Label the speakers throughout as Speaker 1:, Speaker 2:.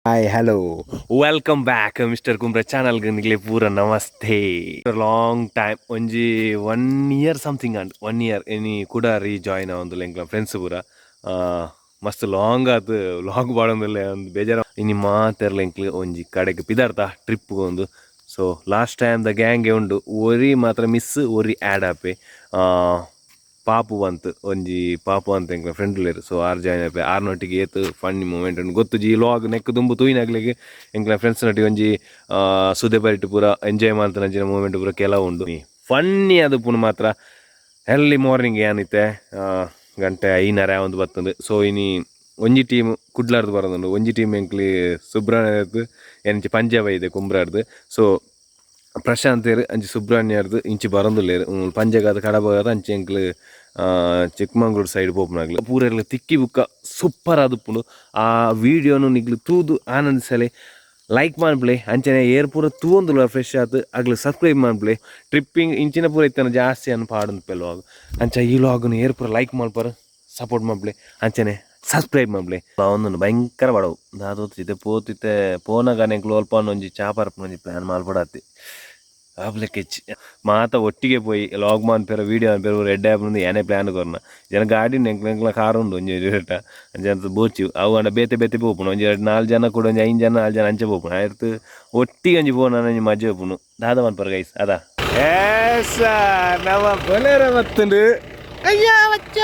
Speaker 1: Hi, hello, welcome back mister Kumbra ಚಾನಲ್ಗೆ ನಿಗಲೆ ಪೂರ namaste. Long time, ಒಂಜಿ ಒನ್ ಇಯರ್ ಸಮಥಿಂಗ್ ಅಂಡ್ one year ಇನಿ ಕೂಡ ರೀಜಾಯ್ನ್ ಆವೊಂದುಲ್ಲ ಎಂಕ್ಲ ಫ್ರೆಂಡ್ಸ್ ಪೂರ. ಮಸ್ತ್ ಲಾಂಗ್ ಆತ್, ಲಾಂಗ್ ಪಾಡೊಂದುಲ್ಲೆ, ಒಂದು ಬೇಜಾರ. ಇನಿ ಮಾತೆರ್ಲ ಎಂಕ್ಲು ಒಂಜಿ ಕಡೆಗೆ ಪಿದಾಡ್ತಾ ಟ್ರಿಪ್ ಒಂದು. ಸೊ ಲಾಸ್ಟ್ ಟೈಮ್ the ಗ್ಯಾಂಗೆ ಉಂಡು, ಒರಿ ಮಾತ್ರ ಮಿಸ್, ಒರಿ ಆ್ಯಡ್ ಆಪೆ. ಪಾಪು ಬಂತು, ಒಂಜಿ ಪಾಪು ಅಂತ ಎಂಕ್ಲ ಫ್ರೆಂಡ್ ಉಲ್ಲೆರ್. ಸೊ ಆರ್ ಜಾಯ್ನ್ ಆಪೆ. ಆರ್ನೊಟ್ಟಿಗೆ ಏತ್ ಫನ್ನಿ ಮೂಮೆಂಟ್ ಉಂಡು ಗೊತ್ತುಜಿ. ಈ ಲಾಗ್ ನೆಕ್ ದುಂಬು ತೂಯಿನಾಗ್ಲಿಗೆ ಎಂಕ್ಲ ಫ್ರೆಂಡ್ಸ್ ನೊಟ್ಟಿಗೆ ಒಂಜಿ ಸುದೆ ಬರಿಟ್ ಪೂರ ಎಂಜಾಯ್ ಮಲ್ತನಂಚಿನ ಮೂಮೆಂಟ್ ಪೂರ ಕೆಲವು ಉಂಡು. ಫನ್ನಿ ಅದು ಪುಣ ಮಾತ್ರ. ಎರ್ಲಿ ಮಾರ್ನಿಂಗ್ ಏನಿತ್ತೆ, ಗಂಟೆ 5:30 ಒಂದು ಬತ್ತಂದು. ಸೊ ಇನಿ ಒಂಜಿ ಟೀಮ್ ಕುಡ್ಲಾರ್ದು ಬರೋದುಂಡು, ಒಂಜಿ ಟೀಮ್ ಎಂಕ್ಲಿ ಸುಬ್ರಹ್ಮಣ್ಯರ್ದು, ಎಂಚಿ ಪಂಜಾಬ್ ಇದೆ ಕುಂಬ್ರಾರ್ದು. ಸೊ ಪ್ರಶಾಂತೇರ್ ಅಂಚಿ ಸುಬ್ರಹ್ಮಣ್ಯರ್ದು ಇಂಚಿ ಬರೋದುಲ್ಲೇರು. ಪಂಜಗಾದ ಕಡಬಗಾದ ಅಂಚಿ ಎಂಕ್ಲು ಚಿಕ್ಕಮಂಗ್ಳೂರು ಸೈಡ್ ಪೋಪುನಾಗ್ಲು ಪೂರೆರ್ಲ ತಿಕ್ಕಿ ಬುಕ್ಕ ಸೂಪರ್ ಆದುಪ್ಪುಂಡು. ಆ ವೀಡಿಯೋನು ನಿಗ್ಲು ತೂದು ಆನಂದಿಸಲೆ, ಲೈಕ್ ಮನ್ಪುಲೆ. ಅಂಚನೆ ಏರ್ ಪೂರ ತೂವೊಂದುಲ್ಲ ಫ್ರೆಶ್ ಆತು ಅಗ್ಲು ಸಬ್ಸ್ಕ್ರೈಬ್ ಮನ್ಪುಲೆ. ಟ್ರಿಪ್ಪಿಂಗ್ ಇಂಚಿನ ಪೂರ ಇತ್ತನ ಜಾಸ್ತಿ ಅನ್ನು ಪಾಡೊಂದು ಲಾಗ್. ಅಂಚ ಈ ಲಾಗ್ನು ಏರ್ ಪೂರ ಲೈಕ್ ಮಲ್ಪರು, ಸಪೋರ್ಟ್ ಮನ್ಪುಲೆ, ಅಂಚನೆ ಸಬ್ಸ್ಕ್ರೈಬ್ ಮನ್ಪುಲೆ. ಒಂದೊಂದು ಭಯಂಕರ ಬಡವು ದಾದೋತಿತ್ತೆ ಪೋತಿತ್ತೆ. ಪೋನಾಗ ಎಂಕ್ಲು ಅಲ್ಪ ಒಂಜಿ ಚಾ ಪರ್ಪುನ ಒಂಜಿ ಪ್ಲಾನ್ ಮಲ್ಪಡಾತಿ ಆಪ್ಲೆ ಕೆಚ್ಚಿ ಮಾತ ಒಟ್ಟಿಗೆ ಪೋಯಿ ಲಾಗ್ ಮನ್ಪೆರ, ವೀಡಿಯೋ ಮನ್ಪೆರ ಎಡ್ಡೆ ಆಪುಂಡು. ಏನೇ ಪ್ಲಾನ್ ಕೊರ್ನ ಜನ ಗಾಡಿ ಎಂಕ್ಲ ಎಂಕ್ಲ ಕಾರ್ ಉಂಡು ಒಂಜಿ ರೇಟ ಅಂಚ ಬೋಚಿ ಅವು ಅಂಡ ಬೇತೆ ಬೇತೆ ಪೋಪುಂಡು. ಒಂಜಿ ಎರಡು ನಾಲ್ ಜನ ಕೂಡ, ಒಂಜಿ ಐದು ಜನ ನಾಲ್ ಜನ ಅಂಚೆ ಪೋಪುಂಡು. ಆಯ್ತು, ಒಟ್ಟಿಗೆ ಒಂಜಿ ಪೋನ ಒಂಜಿ ಮಜಾ ಉಪ್ಪುಂಡು. ದಾದ ಮನ್ಪರ ಗೈಸ್ ಅದ? ಎಸ್, ನಮ್ಮ ಬೊಲೆರ ಬತ್ತುಂಡು. ಅಯ್ಯ ಮಚ್ಚ,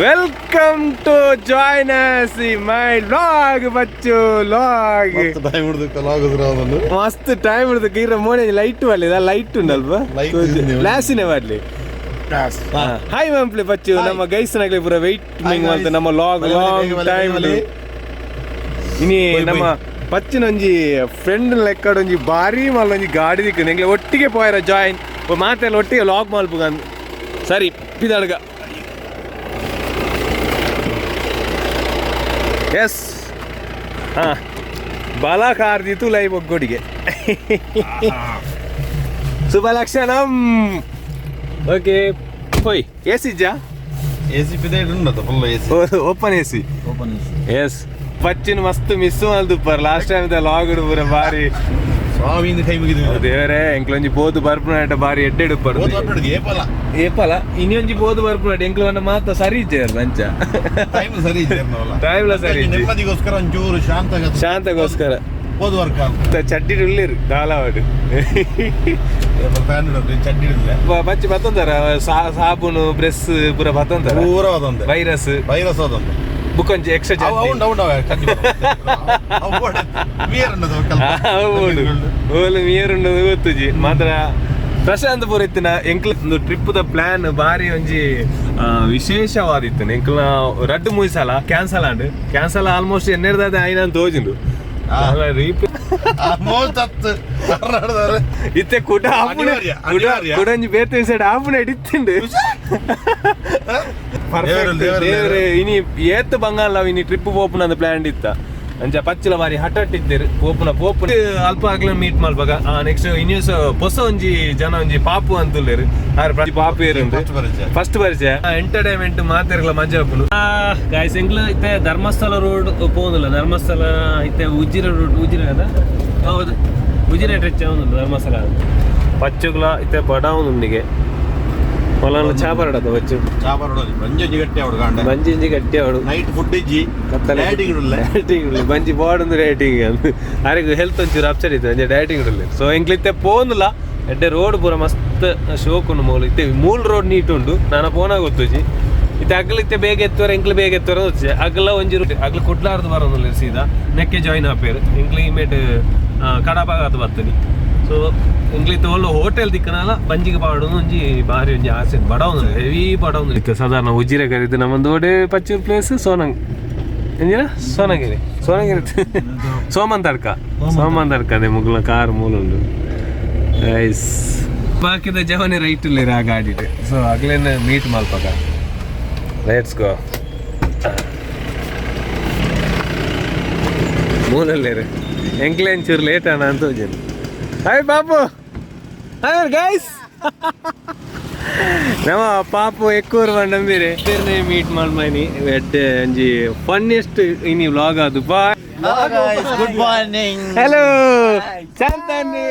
Speaker 1: Welcome to join us my vlog, Bachu vlog.
Speaker 2: ಮಸ್ತ್ ಟೈಮ್ ಹಿಡಿದು ಲಾಗ್ ಅದನ್ನು.
Speaker 1: ಮಸ್ತ್ ಟೈಮ್ ಹಿಡಿದು. ಕೀರ ಮೋನೆ ಲೈಟ್ ಮಾಡ್ಲಿ, ಲೈಟ್ ಉಂಡಲ್ವಾ?
Speaker 2: Light ಇದೆ.
Speaker 1: ಫ್ಲಾಶಿನೇ ಮಾಡ್ಲಿ. ಹಾಯ್ ಮ್ಯಾಮ್ಪ್ಲೆ ಬಚ್ಚು. ನಮ್ಮ ಗೈಸ್ ನಗಲಿ ಪೂರ ವೆಯ್ಟ್ ಮಾಡ್ತ ನಮ್ಮ ಲಾಗ್ ಲಾಂಗ್ ಟೈಮ್. ಇನಿ ನಮ್ಮ ಪಚ್ಚಿನ ಒಂಜಿ ಫ್ರೆಂಡ್ ಲೆಕ್ಕಡ್ ಒಂಜಿ ಬಾರಿ ಮಲ್ಲ ಒಂಜಿ ಗಾಡಿ ದಿಕ್ಕು ಎಂಗ್ಲೆ ಒಟ್ಟಿಗೆ ಪೋಯರ ಜಾಯಿನ್ ಮಾತೆಲ್ಲ ಒಟ್ಟಿಗೆ ಲಾಗ್ ಮಲ್ಪುಗ. ಸರಿ, ಪಿದಾಡ್ಗ. ಎಸ್, ಹಾ ಬಲ ಕಾರ್ದಿತ್ತು ಲೈ ಒಗ್ಗೋಡಿಗೆ. ಶುಭಲಕ್ಷಣಂ. ಓಕೆ, ಹೋಯ್ ಎ ಸಿ ಇಜ್ಜಾ?
Speaker 2: ಎ ಸಿ ಪಿದೆ ಉಂಡತ್ತ, full A C.
Speaker 1: Open A C.
Speaker 2: Open A C.
Speaker 1: S, ಪಚ್ಚಿನ ಮಸ್ತ್ ಮಿಸ್ ಮಲ್ದುಪ್ಪರ್ ಲಾಸ್ಟ್ ಟೈಮ್ the log ಪೂರ ಬಾರಿ.
Speaker 2: ಸ್ವಾಮಿಯಿಂದ ಕೈ ಮುಗಿದ್ವಿ.
Speaker 1: ದೇವರೇ, ಎಂಕ್ಲೊಂಜಿ ಪೋದು ಬರ್ಪುನಾಟ ಬಾರಿ ಎಡ್ಡೆಡುಪ್ಪರು.
Speaker 2: ಹೋದ್ ಬರ್ಬಿಡುದು ಏಪಲ.
Speaker 1: ಏಪಲ ಇನ್ನೊಂಜಿ ಪೋದು ಬರ್ಪುನಾಟ ಎಂಕ್ಲು ವನ್ನ ಮಾತ ಸರಿ ಇಜ್ಜೆ ಅಂಚ.
Speaker 2: ಟೈಮ್ ಸರಿ ಇದೆ ಅನ್ನೋಲ್ಲ.
Speaker 1: ಟೈಮ್ ಲ ಸರಿ ಇಜ್ಜಿ.
Speaker 2: ನೆಮ್ಮದಿಗೋಸ್ಕರ ಒಂಚೂರು ಶಾಂತ.
Speaker 1: ಶಾಂತಗೋಸ್ಕರ.
Speaker 2: ಹೋದ್ ವರ್ಕ್.
Speaker 1: ಚಡ್ಡಿ ಉಳ್ಳಿರು ದಾಲಾವಡು.
Speaker 2: ಫ್ಯಾನ್ ಇಡೋದು, ಚಡ್ಡಿ ಇಡಲ್ಲ.
Speaker 1: ಬಚ್ಚಿ ಬತ್ತಂತಾರ, ಸಾಬೂನು ಬ್ರಷ್ ಪೂರ ಬತ್ತಂತಾರ.
Speaker 2: ಪೂರ ಅದೊಂದು.
Speaker 1: ವೈರಸ್.
Speaker 2: ವೈರಸ್ ಅದೊಂದು.
Speaker 1: ಬುಕ್ ಒಂಜಿ ಎಕ್ಸ್ಟ್ರಾ.
Speaker 2: ಅವು ಉಂಡು ಉಂಡು ಚಡ್ಡಿ ಅವು ವಿಯರ್ ಉಂಡದು.
Speaker 1: ಓಲು ಮೀರ್ ಉಂಡು ಗೊತ್ತುಜಿ ಮಾತ್ರ. ಪ್ರಶಾಂತ್ ಪೂರ ಇತ್ತಿನ ಎಂಕ್ಲ ಟ್ರಿಪ್ ದ ಪ್ಲಾನ್ ಬಾರಿ ಒಂಜಿ ವಿಶೇಷವಾದಿತ್ತು. ಎಂಕ್ಲ ರಡ್ಡು ಮೂಜಿ ಸಲ ಕ್ಯಾನ್ಸಲ್ ಆಂಡ್. ಕ್ಯಾನ್ಸಲ್ ಆಲ್ಮೋಸ್ಟ್ ಎನ್ನೆರ್ದಾದ ಆಯ್ನ ಅಂತ ತೋಜಿಂಡು. ರೀಪ್
Speaker 2: ಆಲ್ಮೋಸ್ಟ್ ಹತ್ತು ಕರ್ನಾಟಕದವ್ರು.
Speaker 1: ಇತ್ತೆ ಕುಡ ಆಪುಣೆ.
Speaker 2: ಅನಿವಾರ್ಯ,
Speaker 1: ಕುಡ
Speaker 2: ಅನಿವಾರ್ಯ.
Speaker 1: ಕುಡ ಒಂಜಿ ಬೇತೆ ಸೈಡ್ ಆಪುಣೆ ಇತ್ತಿಂಡು.
Speaker 2: ದೇವರು, ದೇವರು.
Speaker 1: ದೇವ್ರೆ, ಇನಿ ಏತ್ ಬಂಗಾಲ ಇನಿ ಟ್ರಿಪ್ ಪೋಪುನ ಅಂದ್ ಪ್ಲಾನ್ ಇತ್ತ. ಅಂಚ ಪಚ್ಚಿಲ ಬಾರಿ ಹಠಟ್ ಇದ್ದೇರು ಪೋಪುನ ಪೋಪುನ. ಅಲ್ಪ ಆಗ್ಲ ಮೀಟ್ ಮಲ್ಪಗ. ನೆಕ್ಸ್ಟ್ ಇನ್ನೂಸ ಹೊಸ ಒಂಜಿ ಜನ ಒಂಜಿ ಪಾಪು ಅಂತುಲ್ಲೇರು. ಆರ್ ಪಾಪು ಏರುಂಡು.
Speaker 2: ಫಸ್ಟ್ ಪರಿಚಯ.
Speaker 1: ಫಸ್ಟ್ ಪರಿಚಯ. ಎಂಟರ್ಟೈನ್ಮೆಂಟ್ ಮಾತೆರ್ಗಲ ಮಜಾ ಆಪುಂಡು. ಗಾಯ್ಸ್, ಎಂಕ್ಲ ಇತ್ತೆ ಧರ್ಮಸ್ಥಳ ರೋಡ್ ಪೋಂದಿಲ್ಲ. ಧರ್ಮಸ್ಥಳ ಇತ್ತೆ ಉಜ್ಜಿರ ರೋಡ್, ಉಜ್ಜಿರ ಅದ, ಹೌದು, ಉಜ್ಜಿರ ಟಚ್ ಆವೊಂದುಂಡು ಧರ್ಮಸ್ಥಳ. ಪಚ್ಚುಗ್ಲ ಇತ್ತೆ ಬಡಾವುಂದಿಗೆ ಹೊಲ ಚಾ ಬರಡದ ಬಚ್ಚು.
Speaker 2: ಚಾ ಬರೋದು ಬಂಜಿ ಗಟ್ಟಿ ಅವಡು ಕಾಂಡ.
Speaker 1: ಬಂಜಿ ಇಂಜಿ ಗಟ್ಟಿ ಅವಡು.
Speaker 2: ನೈಟ್ ಫುಡ್ ಇಜ್ಜಿ.
Speaker 1: ಕತ್ತಲೆ.
Speaker 2: ಡಯಟಿಂಗ್ ಇಡಲ್ಲ.
Speaker 1: ಡಯಟಿಂಗ್ ಉಳ್ಳೆ, ಬಂಜಿ ಬಾಡೊಂದು ಡಯಟಿಂಗ್. ಅರೆಗ್ ಹೆಲ್ತ್ ಒಂಚೂರು ಅಪ್ಸೆಟ್ ಇತ್ತು, ಅಂಚೆ ಡಯಟಿಂಗ್ ಉಳ್ಳೆ. ಸೊ ಎಂಕ್ಲಿತ್ತೆ ಪೋಂದುಲ ಎಡ್ಡೆ ರೋಡ್ ಪೂರ ಮಸ್ತ್ ಶೋಕ್ ಉಂಡು ಮೂಲು. ಇತ್ತೆ ಮೂಲ್ ರೋಡ್ ನೀಟ್ ಉಂಡು, ನಾನ ಪೋನಾಗ ಗೊತ್ತುಜಿ. ಇತ್ತೆ ಅಗಲ ಇತ್ತೆ ಬೇಗ ಎತ್ತುವರೆ, ಎಂಕ್ಲು ಬೇಗ ಎತ್ತುವರೆ ಗೊತ್ತುಜಿ. ಅಗಲ ಒಂಜಿ ರೂಟ್ ಅಗಲ ಕುಡ್ಲಾರ್ದು ಬರೋದಿಲ್ಲ, ಸೀದಾ ನೆಕ್ಕೆ ಜಾಯಿನ್ ಆಪೇರು. ಎಂಕ್ಲು ಇಮೇಟ್ ಕಡಬಾಗತ್ ಬರ್ತನಿ. ಸೊ ಎಂಕ್ಲು ಇತ್ತೆ ಒಳ್ಳೆ ಹೋಟೆಲ್ ದಿಕ್ಕನಲ್ಲ ಬಂಜಿಗೆ ಪಾಡೋದು ಒಂಜಿ ಬಾರಿ ಒಂಜಿ ಆಸೆ. ಬಡವನು ಹೆವಿ ಬಡವನು. ಇತ್ತೆ ಸಾಧಾರಣ ಉಜ್ಜಿರೆ ಕರಿದು ನಮ್ಮೊಂದು ಒಡೆ ಪಚ್ಚೂರು ಪ್ಲೇಸ್ ಸೋನಂಗ್ ಎಂಜಿನ ಸೋನಗಿರಿ, ಸೋನಗಿರಿ ಸೋಮಂತಡ್ಕ, ಸೋಮಂತಡ್ಕ. ಅದೇ ಮುಗ್ಲ ಕಾರ್ ಮೂಲುಂಡು ಗೈಸ್. ಬಾಕಿದ ಜವನೆ ರೈಟ್ ಇಲ್ಲ ಆ ಗಾಡಿಟ್. ಸೊ ಅಗ್ಲೇನ ಮೀಟ್ ಮಲ್ಪಕ. Let's go. ಮೂಲಲ್ಲೇರು ಎಂಕ್ಲೆ ಒಂಚೂರು ಲೇಟ್ ಅಣ್ಣ ಅಂತ ಹೋಗಿದ್ದು. Hi Babu, hi guys. ನಮ್ಮ ಪಾಪು ಎಕ್ಕೂರು ಬಂಡಂಬಿರೆ ಮೀಟ್ ಮಾಡ್ಮೈನಿ ಎಡ್ಡೆ ಒಂಜಿ ಫನ್ನಿಯಸ್ಟ್ ಇನಿ ವ್ಲಾಗ್ ಅದು. Bye.
Speaker 2: Good morning.
Speaker 1: Hello ಶಾಂತಾನಿ,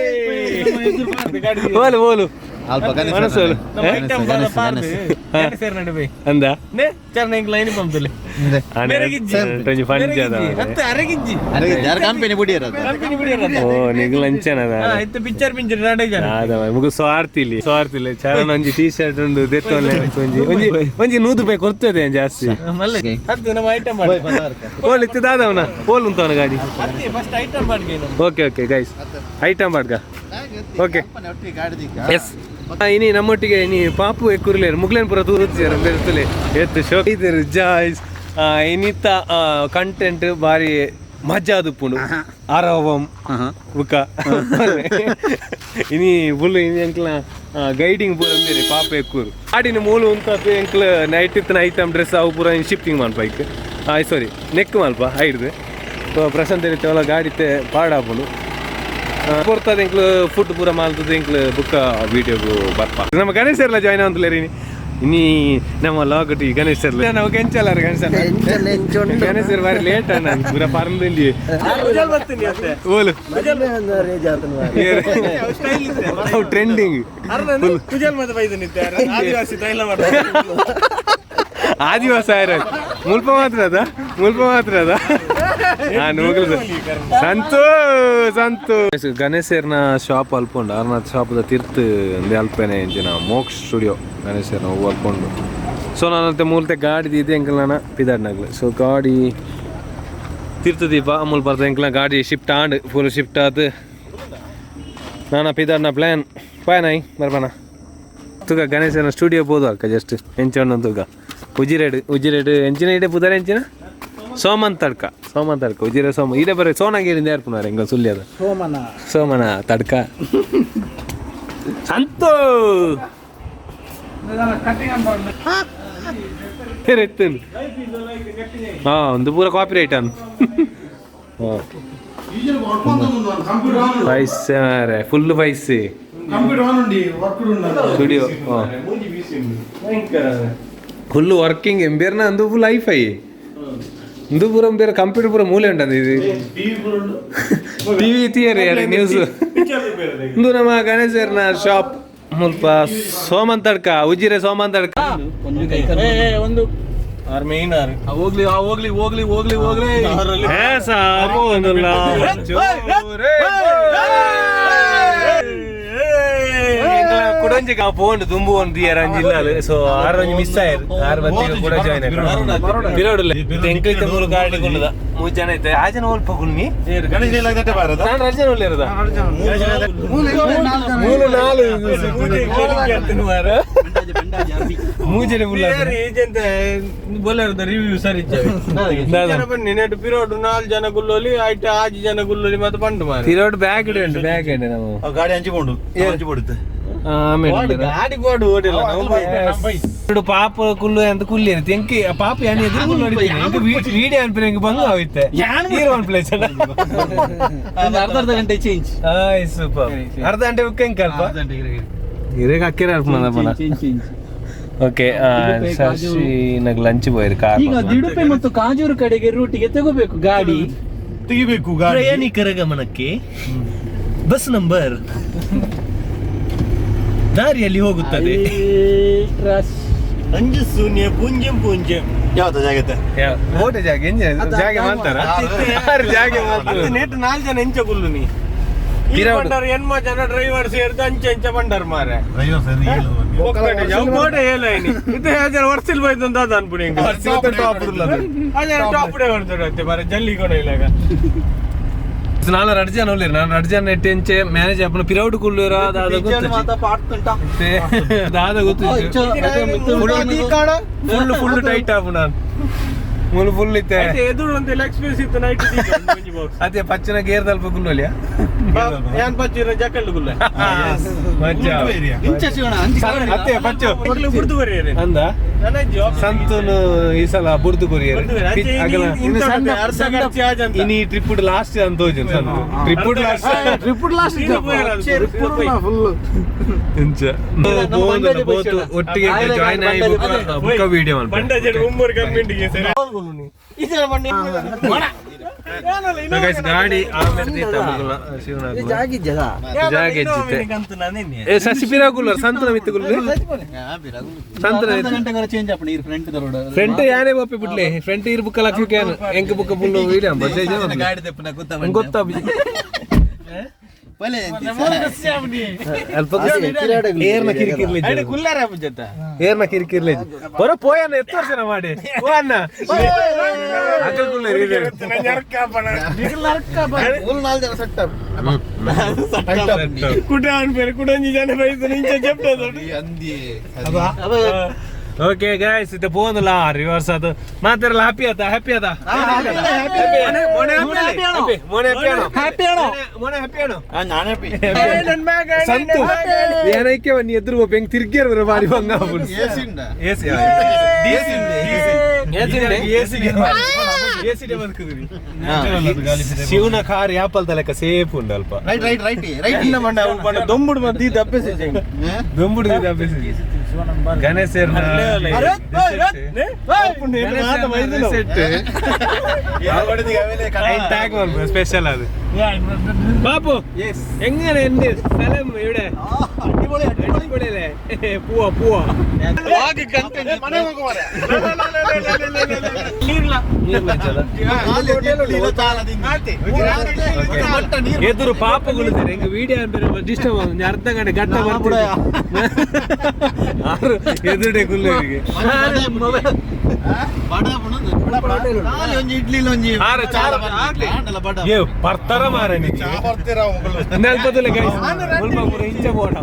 Speaker 1: ಬೋಲು ಬೋಲು.
Speaker 2: ಅಲ್ಪ.
Speaker 1: ಮನಸ್ಸು ಅಂದ ಒಂಜಿ ಫನ್ ಜಾದ.
Speaker 2: ಕಂಪನಿ ಬುಡಿಯರ.
Speaker 1: ಓ ನಿಗ್ಲ ಅಂಚನದ.
Speaker 3: ಪಿಕ್ಚರ್ ಪಿಂಚರ್.
Speaker 1: ಮುಗು ಸ್ವಾರ್ಥಿ ಇಲ್ಲಿ, ಸ್ವಾರ್ಥಿ ಇಲ್ಲ. ಚರಣ ಒಂಜಿ ಟೀ ಶರ್ಟ್ ಉಂಡು ದೆತ್ತೊಂದು ಒಂಜಿ ಒಂಜಿ ಒಂಜಿ 100 ರೂಪಾಯಿ ಕೊಡ್ತದೆ ಜಾಸ್ತಿ.
Speaker 3: ನಮ್ಮ ಐಟಮ್ ಮಾಡಿ.
Speaker 1: ಓಲ್ ಇತ್ತು ದಾದವನ ಓಲ್ ಉಂಟವನ ಗಾಡಿ.
Speaker 3: ಫಸ್ಟ್ ಐಟಮ್ ಮಾಡಿ.
Speaker 1: ಓಕೆ ಓಕೆ ಗೈಸ್, ಐಟಮ್ ಬಾಡ್ಗ. ಓಕೆ ಎಸ್, ಇನಿ ನಮ್ಮೊಟ್ಟಿಗೆ ಇನಿ ಪಾಪು ಎಕ್ಕುರ್ಲೇರು ಮುಗ್ಲೇನ್ ಪೂರ ತೂರುತ್ತೀರ ಬೆರ್ತಲೆ ಎತ್ತು ಶೋ ಇದ್ದೀರು ಜಾಯ್ಸ್. ಇನ್ನಿತ್ತ ಕಂಟೆಂಟ್ ಬಾರಿ ಮಜಾ ದುಪ್ಪುಂಡು ಆರವಂ ಬುಕ್ಕ. ಇನಿ ಫುಲ್ ಇನಿ ಎಂಕ್ಲ ಗೈಡಿಂಗ್ ಪೂರ ಅಂದಿರಿ ಪಾಪ ಎಕ್ಕೂರು ಆಡಿನ ಮೂಲು ಉಂತದ್ದು. ಎಂಕ್ಲ ನೈಟ್ ಇತ್ತಿನ ಐಟಮ್ ಡ್ರೆಸ್ ಅವು ಪೂರ ಶಿಫ್ಟಿಂಗ್ ಮಲ್ಪ ಐಕ್, ಸಾರಿ ನೆಕ್ ಮಲ್ಪ ಐಡ್ದು. ಪ್ರಶಾಂತ್ ರೀತಿ ಗಾಡಿತೆ ಪಾಡಾಪುಂಡು ಕೊರ್ತದೆ. ಎಂಕ್ಲು ಫುಡ್ ಪೂರ ಮಾಲ್ತದೆ ಎಂಕ್ಲು ಬುಕ್ಕ ವೀಡಿಯೋಗು ಬರ್ಪ. ನಮ್ಮ ಗಣೇಶ್ ಎಲ್ಲ ಜಾಯ್ನ್ ಆಂತಲೇರಿ. ಇನಿ ನಮ್ಮ ಲಾಗಟಿ ಗಣೇಶ್ ಸರ್ ನಾವು ಕೆಂಚಲ್ಲಾರ. ಗಣೇಶ ಗಣೇಶ್ ಬಾರಿ ಲೇಟ್ ಅಣ್ಣ, ಪೂರ ಪರಂದಿಂಡಿ ಓಲು ಟ್ರೆಂಡಿಂಗ್.
Speaker 3: ಕುಜಲ್ ಮತ್ತೆ ಬೈದು ಆದಿವಾಸಿ ತೈಲ.
Speaker 1: ಆದಿವಾಸ ಆಯ್ರ ಮುಲ್ಪ ಮಾತ್ರ ಅದ, ಮುಲ್ಪ ಮಾತ್ರ ಅದ. ಸಂತು ಸಂತು ಗಣೇಶರ್ನ ಶಾಪ್ ಅಲ್ಪುಂಡು. ಅರ್ನ ಶಾಪ್ದ ತಿರ್ತು ಒಂದೇ ಅಲ್ಪನೆ ಇಂಚಿನ ಮೋಕ್ಷ ಸ್ಟುಡಿಯೋ ಗಣೇಶರ್ನ ಹೂವು ಅಲ್ಪುಂಡು. ಸೊ ನಾನು ಮೂಲತೆ ಗಾಡಿ ಇದೆ ಎಂಕಲ್ ನಾನು ಪಿದಾಡ್ನಾಗ್ಲು. ಸೊ ಗಾಡಿ ತಿರ್ತು ದೀಪ ಅಮೂಲ್ ಬರ್ತ ಎಂಕಲ್ನ ಗಾಡಿ ಶಿಫ್ಟ್ ಆಂಡ್ ಫುಲ್ ಶಿಫ್ಟ್ ಆತು. ನಾನು ಪಿದಾಡ್ನ ಪ್ಲ್ಯಾನ್ ಪಾಯನಾಯ್ ಬರ್ಬಾನ ತುಗ ಗಣೇಶನ ಸ್ಟುಡಿಯೋ ಪೋದು ಅಕ್ಕ ಜಸ್ಟ್ ಎಂಚಣ್ಣ ತುಗ ಉಜಿರೇಡು ಉಜಿರೇಡು ಎಂಚಿನ ಇಡೆ ಪುದರ್ ಎಂಚಿನ ಸೋಮನ್ ತಡ್ಕ, ಸೋಮನ್ ತಡ್ಕ ಉಜಿರೆ ಸೋಮ ಇಡೆ ಬರ ಸೋನಾಗಿರಿಂದ ಏರ್ಪುನಾರ ಎಂಗ ಸುಳ್ಯದ
Speaker 3: ಸೋಮನ
Speaker 1: ಸೋಮನ ತಡ್ಕ ಸಂತು ಎತ್ತುನು. ಹಾ ಒಂದು ಪೂರ ಕಾಪಿ ರೈಟ್ ಅನ್ ಪೈಸೆ ಮಾರೆ, ಫುಲ್ ಪೈಸೆ. ಸ್ಟುಡಿಯೋ ಫುಲ್ ವರ್ಕಿಂಗ್ ಎಂಬೇರ್ನ ಅಂದು ಫುಲ್ ಹೈಫೈ ಇಂದು ಪೂರ ಬೇರೆ ಕಂಪ್ಯೂಟರ್ ಪೂರ ಮೂಲೆ ಉಂಟು. ಇದು ಟಿವಿ ತಿಯರಿ ನ್ಯೂಸ್. ಇಂದು ನಮ್ಮ ಗಣೇಶರ್ನ ಶಾಪ್ ಮುಲ್ಪ ಸೋಮನ್ ತಡ್ಕ ಉಜಿರೆ ಸೋಮನ್ ತಡ್ಕ.
Speaker 3: ಒಂದು ಆರ್ ಮೇನ್ ಆರ್
Speaker 2: ಹೋಗ್ಲಿ ಹೋಗ್ಲಿ ಹೋಗ್ಲಿ ಹೋಗ್ಲಿ ಹೋಗ್ಲಿ.
Speaker 1: ಕುಡೊಂಜಿ ಪೋಂಡು ದುಂಬು ಒಂದು ಇಯರ್ ಅಂಜಿ ಇಲ್ಲ. ಸೊ ಆರು ಒಂಜಿ ಮಿಸ್ ಆಯ್ರು ಆರು ಬತ್ತಿಗೆ ಕೂಡ ಜಾಯ್ನ್ ಆಯ್ತು ಪಿರೋಡುಲ್ಲ. ಎಂಕೈತೆ ಮೂರು ಗಾಡಿ ಕುಲ್ಲದ ಮೂರು ಜನ ಐತೆ. ಆ ಜನ ಒಲ್ಪ ಕುಲ್ನಿ. ನಾನು ರಜೆ ಒಳ್ಳೆರದ ಮೂರು ನಾಲು ಮೂಜನೆ ಉಲ್ಲ.
Speaker 3: ಏಜೆಂಟ್ ಬೊಲೆರದ ರಿವ್ಯೂ ಸರಿ ಜನ ಬನ್ನಿ ನೆಟ್ ಪಿರೋಡು ನಾಲ್ ಜನ ಗುಲ್ಲೋಲಿ ಐಟ್ ಆಜಿ ಜನ ಗುಲ್ಲೋಲಿ ಮತ್ತೆ ಬಂಡು ಮಾರಿ.
Speaker 1: ಪಿರೋಡ್ ಬ್ಯಾಗ್ ಉಂಟು, ಬ್ಯಾಗ್ ಉಂಟು ನಾವು.
Speaker 2: ಗಾಡಿ ಹಂಚಿಕೊಂಡು ಹಂಚಿಕೊಡುತ್ತೆ.
Speaker 1: ಆಮೇಲೆ
Speaker 3: ಗಾಡಿ ಬೋರ್ಡ್ ಓಡಿಲ್ಲ ನಾವು.
Speaker 1: ఇప్పుడు ಪಾಪ ಕುಲ್ಲು ಅಂತ ಕುಲ್ಲಿ ಅಂತ ಎಂಕಿ ಪಾಪ ಯಾನ್ ಎದುರು ಕುಲ್ಲು ಹೊಡಿತೀನಿ. ಎಂಕ್ ವೀಡಿಯೋ ಅನ್ಪಿನ ಎಂಕ್ ಬಂಗ ಆಯ್ತೆ ಹೀರೋ ಒನ್ ಪ್ಲೇಸ್.
Speaker 2: ಅರ್ಧ ಅರ್ಧ ಗಂಟೆ ಚೇಂಜ್.
Speaker 1: ಆಯ್ ಸೂಪರ್. ಅರ್ಧ ಗಂಟೆ ಉಕ್ಕ ಎಂಕ್ ಅಲ್ಪ ಇರೇಗ ಅಕ್ಕಿರ ಅಲ್ಪ.
Speaker 2: Change change.
Speaker 1: Okay Shashi ನಗ್ ಲಂಚ್ ಬೋಯ್ರಿ ಕಾರ್.
Speaker 4: ಈಗ ದಿಡುಪೆ ಮತ್ತು ಕಾಜೂರು ಕಡೆಗೆ ರೂಟಿಗೆ ತಗೋಬೇಕು ಗಾಡಿ.
Speaker 2: ತೆಗಿಬೇಕು ಗಾಡಿ.
Speaker 4: ಪ್ರಯಾಣಿಕರ ಗಮನಕ್ಕೆ, ಬಸ್ ನಂಬರ್ ದಾರಿಯಲ್ಲಿ ಹೋಗುತ್ತದೆ
Speaker 3: 50 0 0 0.
Speaker 2: ಯಾವ್ದು ಜಾಗತ್ತೆ?
Speaker 1: ಓಟೆ ಜಾಗ ಎಂಜ ಜಾಗೆ ಮಾಡ್ತಾರ ಯಾರು ಜಾಗೆ ಮಾಡ್ತಾರೆ.
Speaker 3: ನೆಟ್ ನಾಲ್ ಜನ ಎಂಚ ಗುಲ್ಲು ನೀ ಈ
Speaker 1: ಪಿರೌಡು.
Speaker 3: ಬಂಡಾರ ಎನ್ಮ ಜನ ಡ್ರೈವರ್ ಸೇರ್ದು ಅಂಚೆ ಅಂಚೆ ಬಂಡಾರ ಮಾರೆ.
Speaker 2: ಡ್ರೈವರ್ ಸರಿ.
Speaker 3: ಬೋಟೆ ಹೇಳೈನಿ ಇದು ಯಾಜನ ವರ್ಷಿಲ್ ಬೈದು ಅಂತ ಅದ ಅನ್ಪುಣಿ. ಅದೇ ಟಾಪ್ ಡೇ ಹೊಡ್ತಾರೆ ಮಾರೆ ಜಲ್ಲಿ ಕೊಡ ಇಲ್ಲಾಗ.
Speaker 1: ನಾನು ರಡ್ ಜನ ಉಲ್ಲೇರು ನಾನು ರಡ್ ಜನ ನೆಟ್ ಎಂಚೆ ಮ್ಯಾನೇಜ್ ಅಪ್ಪನ ಪಿರೌಡ್ ಕುಲ್ಲುರ ದಾದ ಗೊತ್ತು ದಾದ ಗೊತ್ತು ಫುಲ್ ಫುಲ್ ಟೈಟ್ ಆಪು ನಾನು ಮುಲು ಫುಲ್ ಇತ್ತೆ.
Speaker 3: ಎದುರು ಅಂತ ಎಕ್ಸ್ಪೀರಿಯನ್ಸ್ ಇತ್ತು ನೈಟ್.
Speaker 1: ಅದೇ ಪಚ್ಚನ ಗೇರ್ ದಲ್ಪ ಕುಲ್ಲೋಲಿಯಾ.
Speaker 3: ಯಾನ್ ಪಚ್ಚಿರ ಜಕ್ಕಲ್ಡು ಗುಲ್ಲ.
Speaker 1: ಮಜ್ಜಾ ಅತ್ತೆ ಪಚ್ಚು
Speaker 3: ಮೊದಲು ಬುಡ್ದು ಬರೀರಿ.
Speaker 1: ಅಂದ. ಸಂತನು ಈ ಸಲ ಬುರ್ದು ಕೊರಿಯರ್ ಇನಿ ಟ್ರಿಪ್ ಲಾಸ್ಟ್ ಅಂತ ಹೋಜನ್ Santhu trip last
Speaker 2: trip last full
Speaker 1: ಇಂಚ ಒಟ್ಟಿಗೆ ಜಾಯಿನ್ ಆಗಿ ಬುಕ್ಕ ವಿಡಿಯೋ ಗಾಡಿ ಆಮೇಲೆ ಸಸಿ ಪಿರಾಗುಲ್ಲರ್ ಸಂತನ ಮಿತ್ತುಗುಲ್ಲ ಸಂತನ
Speaker 4: ಚೇಂಜ್ ಆಪಣ ಈ ಫ್ರಂಟ್
Speaker 1: ಫ್ರಂಟ್ ಯಾನೇ ಬಾಪಿ ಬಿಡ್ಲೆ ಫ್ರಂಟ್ ಇರ್ ಬುಕ್ಕ ಲಕ್ಷ್ಮಿ can ಎಂಕ್ book full video
Speaker 4: ಗಾಡಿ ತೆಪ್ಪನ ಗೊತ್ತಾ
Speaker 1: ಗೊತ್ತಾ ಅಲ್ಪ ಏರ್ನ ಕಿರಿಕಿರ್ಲಿ ಏರ್ನ ಕಿರಿಕಿರ್ಲಿ ಬರೋ ಪೋಯನ್ನ ಎತ್ತು ವರ್ಷನ ಮಾಡಿ ಓ ಅಣ್ಣ ಓಕೆ ಗೈಸ್ ಇದು ಪೋಂದಲ್ಲ ರಿವರ್ಸ್ ಅದು ಮಾತಾಡಲ್ಲ ಹ್ಯಾಪಿ ಆತ ಹ್ಯಾಪಿ ಆತ ಮೋನೆ ಹ್ಯಾಪಿ ಆಣೋ
Speaker 4: ಹ್ಯಾಪಿ ಆಣೋ
Speaker 1: ಮೋನೆ ಹ್ಯಾಪಿ ಆಣೋ ಸಂತು ಏನೈಕೆ ನೀ ಎದುರು ಹೆಂಗ್ ತಿರ್ಗಿಯರ್ ಬಾರಿ ಬಂಗ AC ಶಿವನ ಕಾರ್ ಯಾಪಲ್ ತಲೆಕ ಸೇಫ್ ಉಂಡು ಅಲ್ಪ
Speaker 2: right right right right
Speaker 3: ದೊಂಬುಡು ಮತ್ತೆ ಈ ದಪ್ಪೆ
Speaker 1: ದೊಂಬುಡು ಗಣೇಶ್ സ്പെഷ്യൽ അത് ബാപ്പു എങ്ങനെ എന്റെ സ്ഥലം ഇവിടെ അടിപൊളിയല്ലേ? പോവാ പോവാ ಎದುರು ಪಾಪಗಳು ಎಂಗ ವಿಡಿಯೋ ಡಿಸ್ಟರ್ಬ್ ಆಗುದು ಅರ್ಧ ಗಂಟೆ ಗಟ್ಟ ಬರ್ತಾರೆ ಆರು ಎದುರುಡೆ ಗುಲ್ಲರಿಗೆ ಏ ಬರ್ತಾರ ಮಾರ ನೆಲ್ಪದಲ್ಲ ಗೈಸ್ ಮುಲ್ಪ ಪೂರ ಇಂಚ ಬೋಡ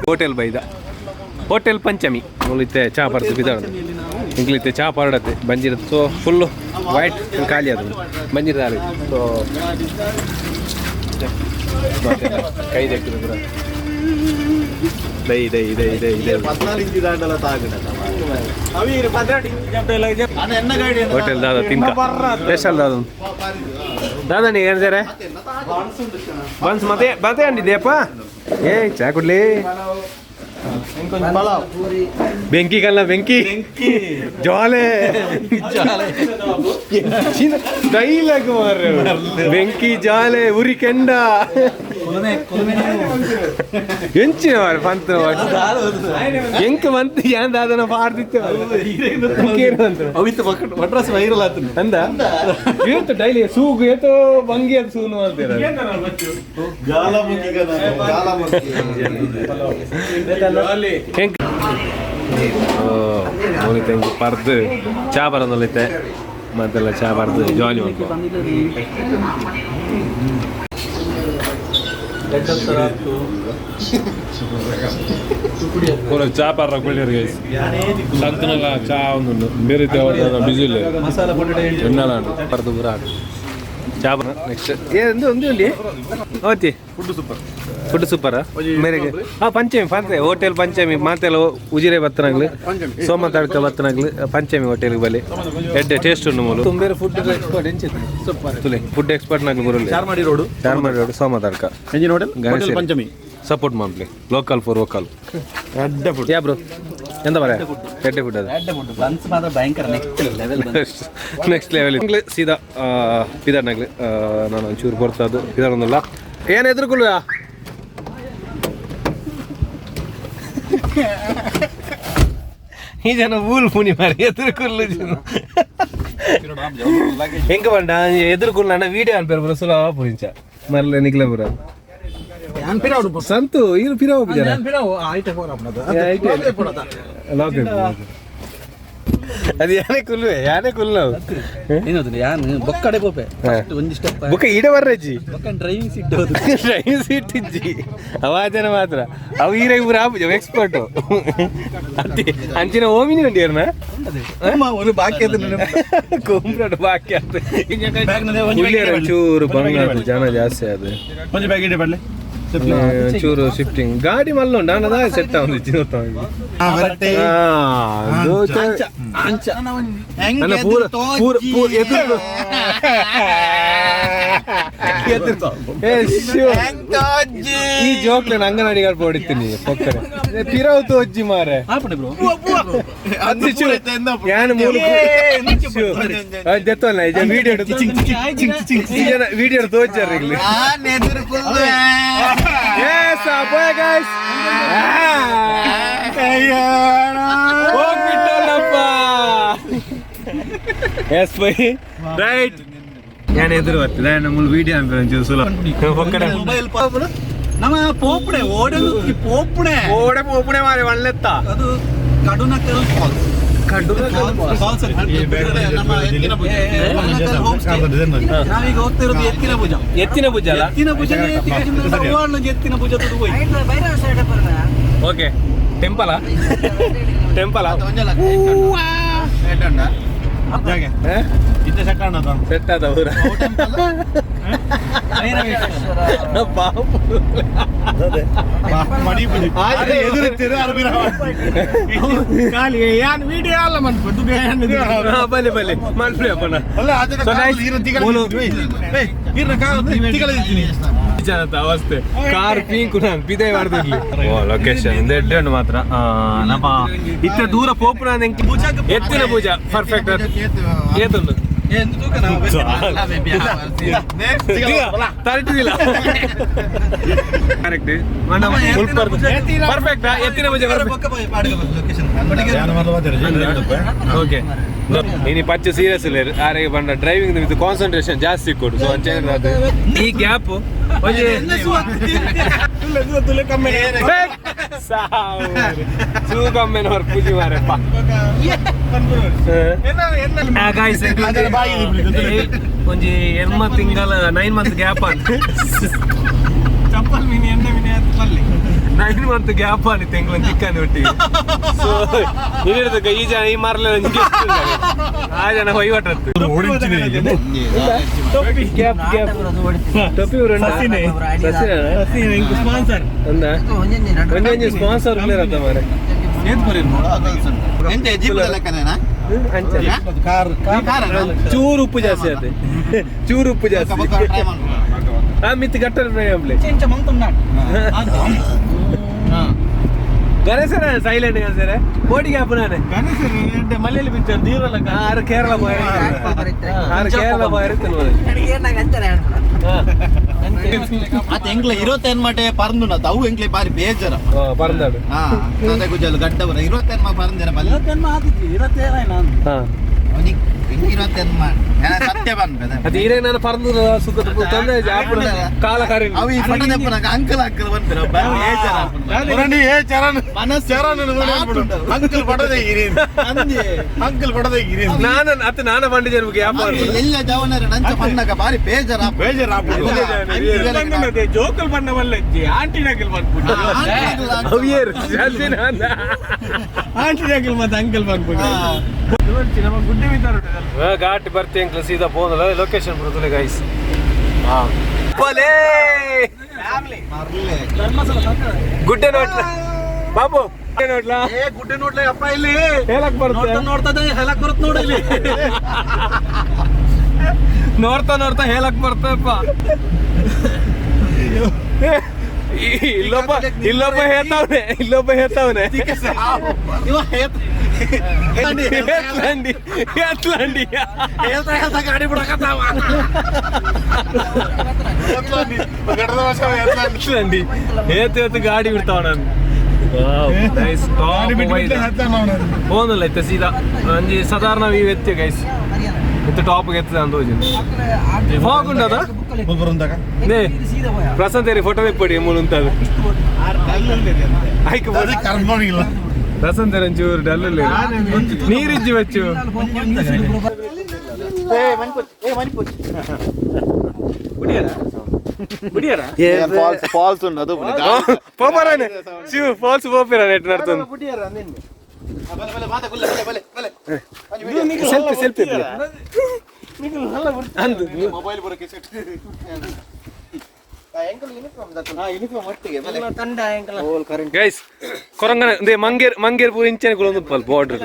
Speaker 1: ಹೋಟೆಲ್ ಬೈದ ಹೋಟೆಲ್ ಪಂಚಮಿ ಮುಳಿತೆ ಚಾ ಪರ್ದು ಬಿದ್ದಾಡ ಇಂಗ್ಲಿತೆ ಚಾ ಪರಡತ್ತೆ ಬಂಜಿರ so full white ಖಾಲಿ ಅದು ಬಂಜಿರ ಸೊ ಕೈ ದಕ್ಕಿದ ಪೂರ ದೈ ದೈ ದೈ ದೈ ದೈ ಹೋಟೆಲ್ ದಾದ ತಿನ್ಕ ಸ್ಪೆಷಲ್ ದಾದ ದಾದ ನೀ ಏನು ಸರ್ ಬನ್ಸ್ ಮತ್ತೆ ಮತ್ತೆ ಅಂಡಿದ್ಯಪ್ಪ ಏ ಚಾ ಕುಡ್ಲಿ ಬೆಂಕಿ ಕಲ್ಲ ಬೆಂಕಿ ಜ್ವಾಲೆ ಡೈಲಾಗ್ ಮಾರ್ರೆ ಬೆಂಕಿ ಜ್ವಾಲೆ ಉರಿ ಕೆಂಡ ಎಂಚಿನ ಮಾರ್ರೆ ಪಂತ ಎಂಕ್ ಮಂತ್ ಏನ್ ದಾದನ ಪಾಡ್ದಿತ್ತೆ
Speaker 4: ವಡ್ರಾಸ್ ವೈರಲ್ ಆತನ
Speaker 1: ಅಂದ ಇವತ್ತು ಡೈಲಿ ಸೂಗು ಏತೋ ಬಂಗಿ ಅದು ಸೂನು ಅಂತೀರ ಎಂಕ್ ಪರ್ದು ಚಾ ಬರೋದಲ್ಲೈತೆ ಮತ್ತೆಲ್ಲ ಚಾ ಬರ್ದು ಜಾಲಿ ಮಾಡ್ಕೊ ಚಾ ಪರ್ರ ಕುಳ್ಳಿರ್ ಗೈಸ್ ಸಂತನಲ್ಲ ಚಾ ಒಂದು ಬೇರೆ ಬಿಸಿ ಇಲ್ಲ
Speaker 4: ಮಸಾಲ ಪೊಟೆಟೊ
Speaker 1: ಎಣ್ಣಲ ಪರ್ದು ಪೂರ ಚಾ ನೆಕ್ಸ್ಟ್ ಏ ಒಂದು ಒಂದು ಉಂಡಿ ಓತಿ
Speaker 2: food super
Speaker 1: food super ಮೇರೆಗೆ ಹಾ ಪಂಚಮಿ ಪಂಚಮಿ ಹೋಟೆಲ್ ಪಂಚಮಿ ಮಾತೆಲ್ಲ ಉಜಿರೆ ಬತ್ತನಾಗ್ಲಿ ಸೋಮ ತಡ್ಕ ಬತ್ತನಾಗ್ಲಿ ಪಂಚಮಿ ಹೋಟೆಲ್ ಬಲಿ ಎಡ್ಡೆ ಟೇಸ್ಟ್ ಉಂಡು ಮೂಲು ತುಂಬೇರೆ ಫುಡ್ ಎಕ್ಸ್ಪರ್ಟ್ ಎಂಚಿತ್ತು
Speaker 4: super
Speaker 1: food expert ನಾಗ್ಲಿ ಬರಲಿ
Speaker 2: Charmadi road
Speaker 1: Charmadi road Somadadka
Speaker 2: engine hotel
Speaker 1: Ganesh
Speaker 2: hotel Panchami
Speaker 1: support ಮಾಡ್ಲಿ local for vocal
Speaker 2: ಎಡ್ಡೆ ಫುಡ್
Speaker 1: ಯಾ ಬ್ರೋ ಎಂತ ಬರ ಎಡ್ಡೆ ಫುಡ್ ಅದು
Speaker 4: ಫುಡ್ ಬನ್ಸ್ ಮಾತ್ರ ಭಯಂಕರ next level
Speaker 1: next level ಸೀದಾ ಪಿದಾರ್ನಾಗ್ಲಿ ನಾನು ಒಂಚೂರು ಬರ್ತದ್ದು ಪಿದಾರೊಂದಲ್ಲ ಏನು ಎದುರುಕುಲ್ವ ಈ ಜನ ಊಲ್ ಪುನಿ ಮಾರಿ ಎದುರುಕುಲ್ಲು ಹೆಂಗ ಬಂಡ ಎದುರುಕುಲ್ಲ ವಿಡಿಯೋ ಅನ್ಪೇರು ಬರೋ ಸುಲಭ ಪುನಿಂಚ ಮರಲೆ ನಿಗ್ಲ ಬರ ಸಂತು ಇರು ಪಿರಾವ್ ಜನ ಅದು ಯಾನೆ ಕುಲ್ಲುವೆ ಯಾನೆ ಕುಲ್ಲು.
Speaker 4: ಏನದು ಯಾನ್ ಬೊಕ್ಕಡೆ ಪೋಪೆ ಫಸ್ಟ್ ಒಂಜಿ ಸ್ಟೆಪ್.
Speaker 1: ಬುಕ್ಕ ಈಡ ಬರ್ರಜ್ಜಿ.
Speaker 4: ಬೊಕ್ಕ ಡ್ರೈವಿಂಗ್ ಸೀಟ್ ಹೋದು.
Speaker 1: ಡ್ರೈವಿಂಗ್ ಸೀಟ್ ಇಜ್ಜಿ ಅವಾಜನ ಮಾತ್ರ ಅವು ಈರ ಇಬ್ಬರು ಆಪುಜ ಎಕ್ಸ್ಪರ್ಟ್ ಅತ್ತಿ ಅಂಚಿನ ಓಮಿನಿ ಉಂಡಿಯರ್ನ.
Speaker 2: ಒಂದು ಬಾಕಿ
Speaker 1: ಕುಂಬ್ರಡ್ ಬಾಕಿ ಆತು. ಚೂರು ಬಂಗಾರ ಜನ ಜಾಸ್ತಿ ಅದು.
Speaker 2: ಒಂಜಿ ಬ್ಯಾಗ್ ಇಡೆ ಬರಲಿ.
Speaker 1: ಚೂರು ಶಿಫ್ಟಿಂಗ್ ಗಾಡಿ ಮಲ್ಲುಂಡು ಅನ್ನದ ಸೆಟ್ ಆവുಂದು. ಪೂರ ಪೂರ ಪೂರ ಎದುರು ಎದುರು. ಏ ಶಿವ, ಈ ಜೋಕ್ಲೆ ಅಂಗನವಾಡಿಗಳು ಪೋಡಿತ್ತೀನಿ ಪೊಕ್ಕರೆ ಪಿರವು ತೋಜ್ಜಿ ಮಾರೆ. ಅದು ಶಿವ, ಯಾನ್ ಮೂಲು ದೆತ್ತಲ್ಲ ವಿಡಿಯೋ ವಿಡಿಯೋ ತೋಚಾರ ಇಲ್ಲಿ. Yes, bye guys. ಹೋಗ್ಬಿಟ್ಟಲ್ಲಪ್ಪ. S bye right. ഞാൻ ಎದುರು ಬರ್ತಿದೆ ನಮ್ಮ ವಿಡಿಯೋ ಅನ್ಪಿ ಸುಲ ಪೊಕ್ಕಡೆ.
Speaker 4: ಮೊಬೈಲ್ ನಮ್ಮ ಪೋಪುಣೆ ಓಡಲು ಪೋಪುಣೆ.
Speaker 1: ಓಡೆ ಪೋಪುಣೆ ಮಾರೆ ಒಳ್ಳೆತ್ತ.
Speaker 4: ಅದು ಕಡುನಕಲ್ ಫಾಲ್ಸ್. ಫಾಲ್ಸ್ ನಮ್ಮ ಎತ್ತಿನ ಭುಜ. Home stay. ನಾವೀಗ ಹೋಗ್ತಿರೋದು ಎತ್ತಿನ ಭುಜ.
Speaker 1: ಎತ್ತಿನ ಭುಜ ಅಲ್ಲ?
Speaker 4: ಎತ್ತಿನ ಭುಜ ಎತ್ತಿನ ಭುಜ ಹೋಯ್ತು.
Speaker 1: ಓಕೆ, ಟೆಂಪಲ ಟೆಂಪಲ ಸೆಟ್ ಆದ ಊರ ಬಾಪು.
Speaker 3: ಖಾಲಿ ಯಾನ್ ವಿಡಿಯೋ ಅಲ್ಲ ಮನ್ಪು.
Speaker 1: ಬಲೆ ಬಲೆ ಮನ್ಪು ಅಪ್ಪನ. ಜನತ ಅವಸ್ಥೆ ಕಾರ್ ಪೀಂಕು ನಾನು ಪಿದೆ ಮಾಡ್ದಿರ್ಲಿ. ಲೊಕೇಶನ್ ದೆಡ್ಡ ಮಾತ್ರ ನಮ್ಮ ಇತ್ತ ದೂರ ಪೋಪುನ ಎತ್ತಿನ ಪೂಜಾ ಪರ್ಫೆಕ್ಟ್ ಏತುಂಡು ತರಟಿದಿಲ್ಲ ಕರೆಕ್ಟ್ ಪರ್ಫೆಕ್ಟ್ ಎತ್ತಿನ ಪೂಜೆ. ಓಕೆ, ಇನಿ ಪಚ್ಚ ಸೀರಿಯಸ್ ಇಲ್ಲ ಆರೆ ಬಂಡ ಡ್ರೈವಿಂಗ್ ವಿತ್ ಕಾನ್ಸಂಟ್ರೇಷನ್ ಜಾಸ್ತಿ ಕೊಡು. ಸೊ ಅಂಚೆ ಈ ಗ್ಯಾಪ್ ಕಮ್ಮೆನ ಪೂಜೆ ಮಾರಪ್ಪ. ಒಂಜಿ ಎನ್ಮ ತಿಂಗಳ 9 ಮಂತ್ ಗ್ಯಾಪ್ ಅಂತ.
Speaker 3: ಚಪ್ಪಲ್ ಮೀನು ಎಣ್ಣೆ ಮೀನು ಪಲ್ಲಿ.
Speaker 1: 9 ಮಂತ್ ಗ್ಯಾಪ್ అని ತಿಂಗಳ ತಿಕ್ಕಂದು ಒಟ್ಟಿಗೆ. ಸೊ ಇಲ್ಲಿರ್ತಕ್ಕ ಈ ಜನ ಈ ಮಾರ್ಲ ಆ ಜನ ಹೊಯ್ವಟತ್ತು ಟೊಪ್ಪಿ ಗ್ಯಾಪ್ ಗ್ಯಾಪ್ ಟೊಪ್ಪಿ.
Speaker 3: ಸ್ಪಾನ್ಸರ್.
Speaker 1: ಒಂಜೊಂಜಿ ಸ್ಪಾನ್ಸರ್ ಅತ್ತ ಮಾರೆ. ಚೂರು ಉಪ್ಪು ಜಾಸ್ತಿ ಆತೆ, ಚೂರು ಉಪ್ಪು ಜಾಸ್ತಿ. ಆ ಮಿತ್ ಗಟ್ಟರ್ ಗಣೇಶನ ಸೈಲೆಂಟ್ ಗಣೇಶರೇ ಕೋಟಿಗೆ ಅಪ್ಪನಾನೆ.
Speaker 3: ಗಣೇಶನ್ ಮಲೆಯಲ್ಲಿ ಪಿಕ್ಚರ್ ದೀರಲ್ಲ.
Speaker 1: ಆರು ಕೇರಳ ಬಾಯ್, ಆರು ಕೇರಳ ಬಾಯ್.
Speaker 2: ಅತ್ ಎಂಗ್ಲ ಇರುವತ್ತೇನ್ ಮಟೆ ಪರಂದು ಅವು ಎಂಗ್ಲೆ ಬಾರಿ ಬೇಜಾರ.
Speaker 1: ಪರಂದಾಡು.
Speaker 2: ಹಾ ತದೆ ಗುಜಲು ಗಡ್ಡವರ ಇರುವತ್ತೇನ್ ಮಾ ಪರಂದಿರ ಬಲ್ಲ.
Speaker 1: ಹಾ
Speaker 2: ಅವನಿಗೆ ಇರುವತ್ತೇನ್ ಮಾ ಸತ್ಯ ಬಂದ.
Speaker 1: ಅದು ಈರೇ ನಾನು ಪರಂದು ಸುಖ ತೊಂದರೆ ಆಪುನ ಕಾಲ ಕರಿ.
Speaker 2: ಅವು ಈ ಫೋಟೋ ನೆಪ್ಪನಾಗ ಅಂಕಲ್ ಅಂಕಲ್ ಬಂದಿರ ಬೇಜಾರ. ಅಂಕಲ್ ಪಡದೆ ಅಂಕಲ್ ಪಡದೆ.
Speaker 1: ನಾನು ಅತ್ತ ನಾನ ಬಂಡಿ ಜನಕ್ಕೆ ಯಾಪ
Speaker 2: ಎಲ್ಲ ಜವನರ ನಂಚ ಪನ್ನಗ ಬಾರಿ ಬೇಜಾರ ಬೇಜಾರ.
Speaker 3: ಜೋಕಲ್ ಬಣ್ಣ ವಲ್ಲಜ್ಜಿ ಆಂಟಿ ನಕಲ್ ಬಂದ್ಬಿಟ್ಟು.
Speaker 1: ಅವಿಯರ್ ಜಾಸ್ತಿ ನಾನು
Speaker 3: ಆಂಟಿ ನಕಲ್ ಮತ್ತೆ ಅಂಕಲ್ ಬಂದ್ಬಿಟ್ಟು ನಮ್ಮ ಗುಡ್ಡೆ ಮಿತಾರ.
Speaker 1: ಘಾಟ್ ಬರ್ತಿ ಅಂಕಲ್ ಸೀದಾ ಪೋನಲ್ಲ ಲೊಕೇಶನ್ ಬರ್ತದೆ ಗೈಸ್. ಬಲೇ ಗುಡ್ಡೆ ನೋಟ್ಲ ಬಾಬು, ಗುಡ್ಡೆ ನೋಟ್ಲ.
Speaker 2: ಏ ಗುಡ್ಡೆ ನೋಡ್ಲೆ ಅಪ್ಪ ಇಲ್ಲಿ
Speaker 1: ಹೇಳಕ್ ಬರುತ್ತೆ.
Speaker 4: ನೋಡ್ತಾ ಹೇಳಕ್ ಬರುತ್ತೆ ನೋಡಿ ಇಲ್ಲಿ.
Speaker 1: ನೋಡ್ತಾ ನೋಡ್ತಾ ಹೇಳಕ್ ಬರ್ತಪ್ಪ. ಇಲ್ಲೊಬ್ಬ ಇಲ್ಲೊಬ್ಬ ಹೇಳ್ತಾವನೆ, ಇಲ್ಲೊಬ್ಬ ಹೇಳ್ತಾವನೆ.
Speaker 2: ಇವ
Speaker 1: ಎತ್ಲಂಡಿ ಎತ್ಲಂಡಿ
Speaker 2: ಹೇಳ್ತಾ ಹೇಳ್ತಾ ಗಾಡಿ ಬಿಡಕತ್ತಾವ.
Speaker 1: ಎತ್ಲಂಡಿ ಏತ್ ಏತ್ ಗಾಡಿ ಬಿಡ್ತಾವ ನಾನು. ಫೋನಲ್ಲ ಇತ್ತ ಸೀದಾ ಒಂಜಿ ಸಾಧಾರಣ ವ್ಯೂ ಎತ್ತೆ ಗೈಸ್. ಇತ್ತ ಟಾಪ್ ಎತ್ತದ ಅಂತ ಹೋಗಿ ಫಾಗ್ ಉಂಡದ ಪ್ರಶಾಂತ್ ಏರಿ ಫೋಟೋ ತೆಪ್ಪಡಿ ಮೂಲು ಉಂಟದು. ಆಯ್ಕೆ
Speaker 3: ರಸಂತರ ಒಂಚೂರು ಡಲ್ ನೀರಿಜ್ಜಿ ಬಚ್ಚು.
Speaker 2: ಫಾಲ್ಸ್ ಫಾಲ್ಸ್ ಉಂಡು ಅದು.
Speaker 1: ಪೋಪರಾನೆ ಶಿವ ಫಾಲ್ಸ್ ಪೋಪಿರಾನೆ ಎಟ್ ನಡ್ತೊಂದು. ಸೆಲ್ಫಿ ಸೆಲ್ಫಿ ಅಂದು.
Speaker 2: ಮೊಬೈಲ್ ಬರೋಕೆ ಸೆಟ್.
Speaker 1: ಗೈಸ್, ಕೊರಂಗನ ಅಂದೆ ಮಂಗೇರ್ ಮಂಗೇರ್ ಪೂರ ಇಂಚನೆ ಕುಲೊಂದು ಬಾರ್ಡರ್.